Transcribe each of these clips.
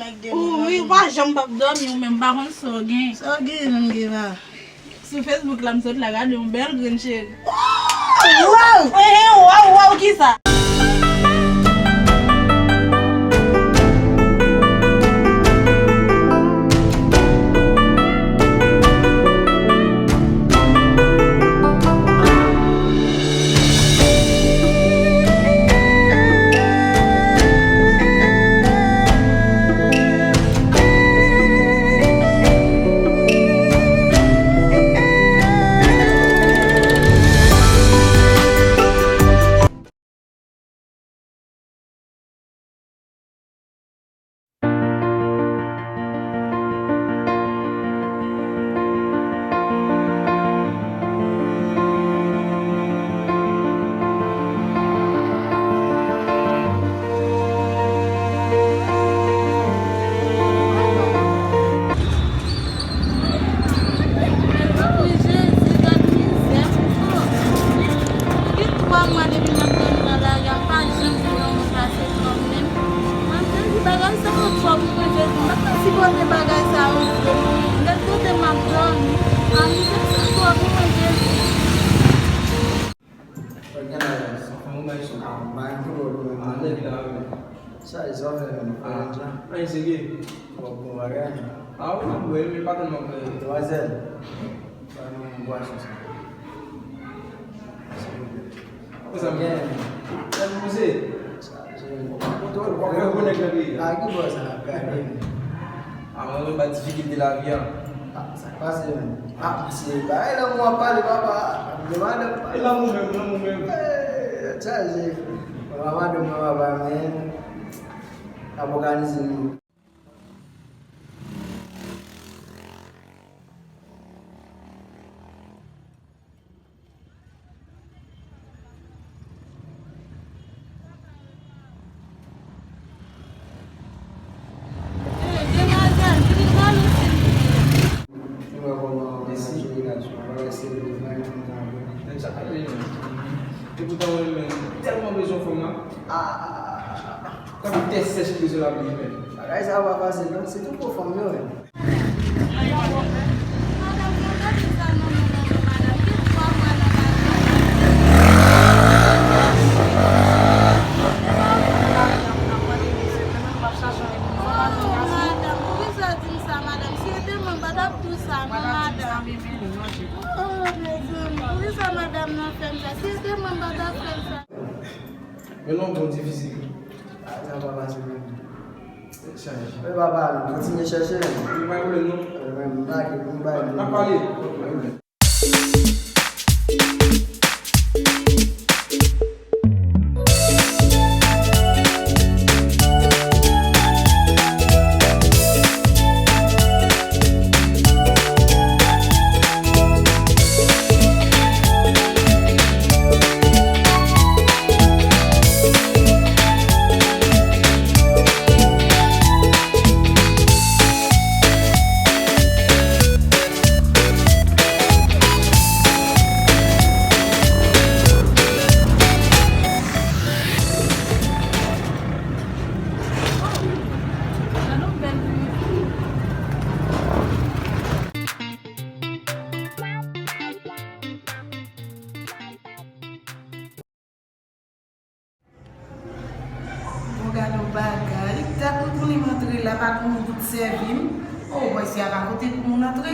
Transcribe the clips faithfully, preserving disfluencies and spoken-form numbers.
Ou, wi, ou pa janm p ap dòmi, ou menm, m pa konn sa w gen. Sa w gen, menm gen la? Sou Facebook la, m sot la, gade yon bèl grenn cheri. Waw! Ehe, waw, waw, kisa? Jezi, gad mizè, pito. Gen twa mwa depi m ap dòmi nan lari a, m pa janm jwenn yon moun pase pran m menm. Mwen, Jezi, bagay sa yo twòp pou mwen, Jezi. M pa ka sipòte bagay sa yo, Jezi. Gad kote m ap dòmi. A, mizè sa twòp pou mwen, Jezi. Sa k gen la, Jezi? Anfen, ou bay sou. A, m pa gen pwoblèm, mwen. A, nèg la, wi. Sa, sa w fè menm? Ah, anyen serye? Bon, bon bagay. Ah, wi, m ap bwè, men pa tèlman bwè. Demwazèl, ba nou yon bwason sa. Silvouplè. Sa gen? Tèl poze. Sa, se bon. Kote w, w ap fè gwo nèg nan peyi a. A ki bò sa ap gade, men? A, mwen menm ba difikilte lavi a. Ah, sa k pase, menm? Ah, se bagay lanmou w ap pale, papa. Ap gen madanm, papa. E lanmou menm, lanmou menm. Eh, tèt chaje. Papa, madanm nan, papa, men. Ap òganize nou. Epoutan mwen menm tèlman bezwen fanm nan. Tankou tè sèch bezwen lapli, men. Bagay sa yo pa fasil non, sitou pou fanm yo menm. Oh, madanm, poukisa w di m sa, madanm? Si se te mwen, m pa t ap di w sa non, madanm. Oh, mezanmi, poukisa madanm nan fè m sa? Si se te mwen, m pa t ap fè l sa. Men non, bon difisil. Ah, sa pa fasil menm. Tèt chaje. Men papa, nou kontinye chèche menm. Nou pa gen pwoblèm non. Eh, men m lage pou m bay nou. N ap pale. Bon, gade yon bagay. Dat mwen konnen m antre la, pa gen moun pou t sèvi m. Oh, bòy, si a pa kote pou moun antre.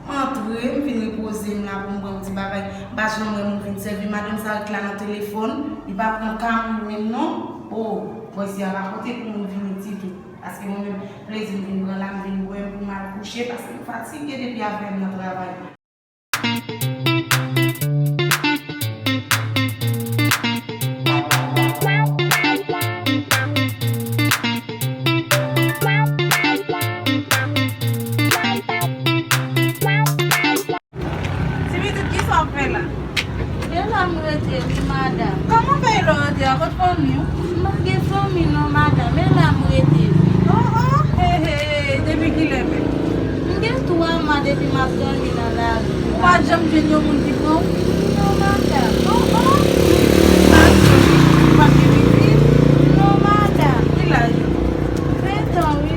M antre, m vin repoze m la pou m pran yon ti bagay. M pa janm wè moun vin sèvi m. Madanm sa ret la nan telefòn, li pa pran ka m li menm non. Oh, bòy, si a pa kote pou moun vini ditou. Paske mwen menm, plezi m vin pran la, m vin bwè m pou m al kouche, paske m fatige depi avè m nan travay. Ti pitit, kisa w ap fè la? E la m rete wi, madanm. Kòman w fè e la w rete a? Kot fanmi w? M pa gen fanmi non, madanm, e la m rete wi. Oh, oh, he, he, depi kilè menm? M gen twa mwa depi m ap dòmi nan lari. Ou pa janm jwenn yon moun ki pran w? Non, madanm. Oh, oh. Ou pa gen pitit? Non, madanm. Ki laj ou? Ven tan wi,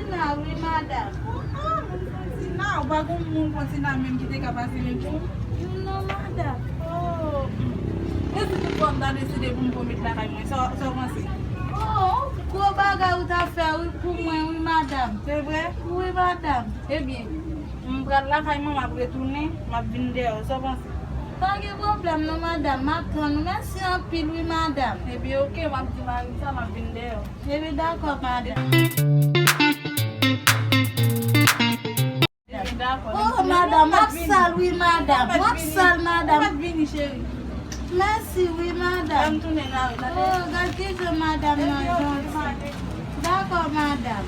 Tina, wi, madanm. Ah, ah, m santi Tina, ou pa gon moun kon Tina menm ki te ka pase menm jan? Non, madanm. Oh. E si tout fwa m ta deside pou m pran met lakay mwen, sa, sa w panse? Oh, gwo bagay ou ta fè, wi, pou mwen, wi, madanm. Se vre? Wi, madanm. Ebyen, m pral lakay mwen, m ap retounen, m ap vin dèyè w. Sa w panse? Pa gen pwoblèm non, madanm. M ap tann ou. Mèsi anpil, wi, madanm. Ebyen, oke, m ap di mari m sa, m ap vin dèyè w. Ebyen, dakò, madanm. Ebyen, dakò. Oh, madanm, w ap sal, wi, madanm. W ap sal, madanm. Mèsi, wi, madanm. Oh, gad ki jan madanm nan janti. Dakò, madanm.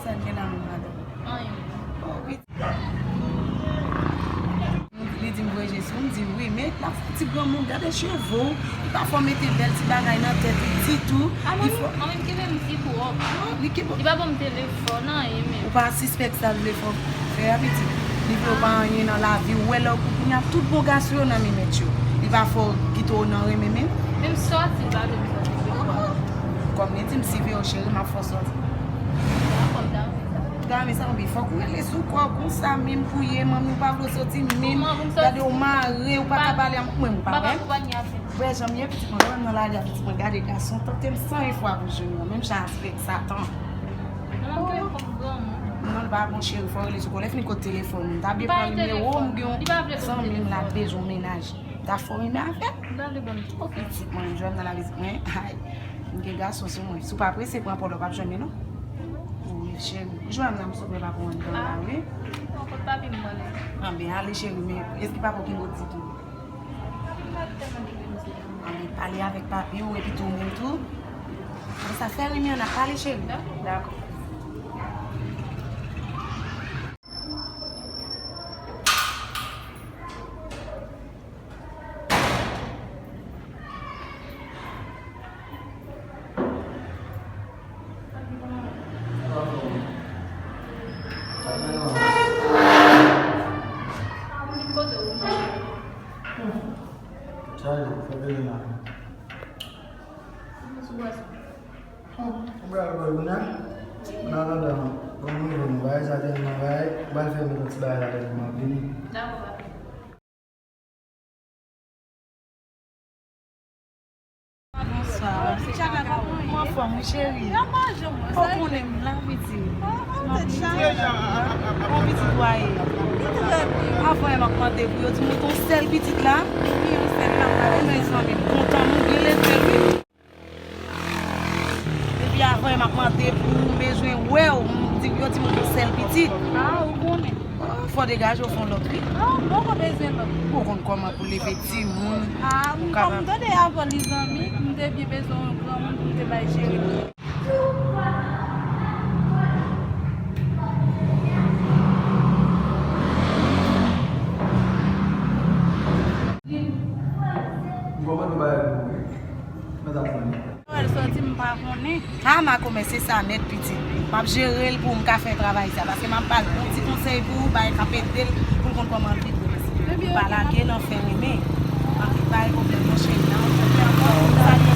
Sa gen la menm madanm? Anyen. Oh, wi. Li di m voye je sou, m di wi, men l ap fè ti granmoun, gade cheve w, li pa fè w mete bèl ti bagay nan tèt ou ditou. A, manmi, manmi, m kenbe m ti twòp. Non, li kenbe. Li pa ban m telefòn, anyen menm. Ou pa sispèk sa l vle fè w fè a, pitit? Li vle w pa anyen nan lavi w. Ou wè lè w kounye a, tout bon gason yo nan men mèt yo. Li pa fè w kite w nan renmen menm. Menm sòti, li pa vle m sòti. Kòm li di m, si vle w cheri, m ap fè w sòti. Dakò, m ta renmen sa. Ou ta renmen sa, men fòk ou rele sou kò w konsa menm pou ye, manmi, ou pa vle w sòti menm. Kòman pou m sòti? Gade, ou mare, ou pa ka pale a mwen, ou pa wè? Papa, konprann y ap fè. Wè jan m ye, pitit mwen, lè m nan lari a, pitit mwen, gade gason, tante m san fwa pou jwenn mwen, menm jan avèk Satan. Manman, m kenbe kòm granmoun. Non, li pa bon cheri, fò w rele sou kò. Lè fini kote telefòn ou. M ta byen pran nimewo w, m gen yon zanmi m la bezwen yon mennaj. M ta fè w renmen avè l. M ta vle ban m. O pitit mwen, jwenn nan lavi mwen. Ay, m gen gason sou mwen. Si w pa prese, pran pòl ou p ap jwenn li non. Wi, cheri. Jwenn nan, m sou mwen pa pou ann nan la, wi. An, kot papi m mwen la? Anben, ale cheri, men èske papa w gen bò di tou? Papi m pa tèlman gen bò di. Anben, pale avèk papi w epi tou ou menm tou. Konsa fè renmen an ap pale cheri. Dakò. Sa a, fè bebe la. Ou pral wè Luna? Nan atandan, bon, nou jwenn bagay sa tèlman bagay, m pral fè yon ti bagay la tèlman vini. Dakò, papi. Bonswa. Ou anfòm, wi, cheri? Ou konnen m la, pitit. Bon, pitit wa ye. Avan yè m ap mande pou yo di m ou t on sèl pitit la. Wi, yon sèl la. Mezanmi, m kontan, m byen leve, wi. Depi avan yè m ap mande pou ou, m bezwen wè w, m di, yo di m ou t on sèl pitit. Ah, ou konnen. Oh, fò degaje w fè yon lòt, wi. Ah, m poko bezwen lòt. Ou konn kòman pou leve timoun. Ah, m, kòm m tande avan li zanmi, m te byen bezwen yon granmoun pou m te bay cheri. M konprann ou bagay pou ou, wi. Mwen t ap konnen. Lè l sòti, m pa konnen. Ah, makomè, se sa nèt, pitit. M ap jere l pou m ka fè travay sa, paske m ap ba l bon ti konsèy pou ou, bagay k ap ede l, pou l konn kòman l viv. Li pa lage nan fè renmen. Anpil pa gen pwoblèm, monchè. Nan anpil ankò, sa li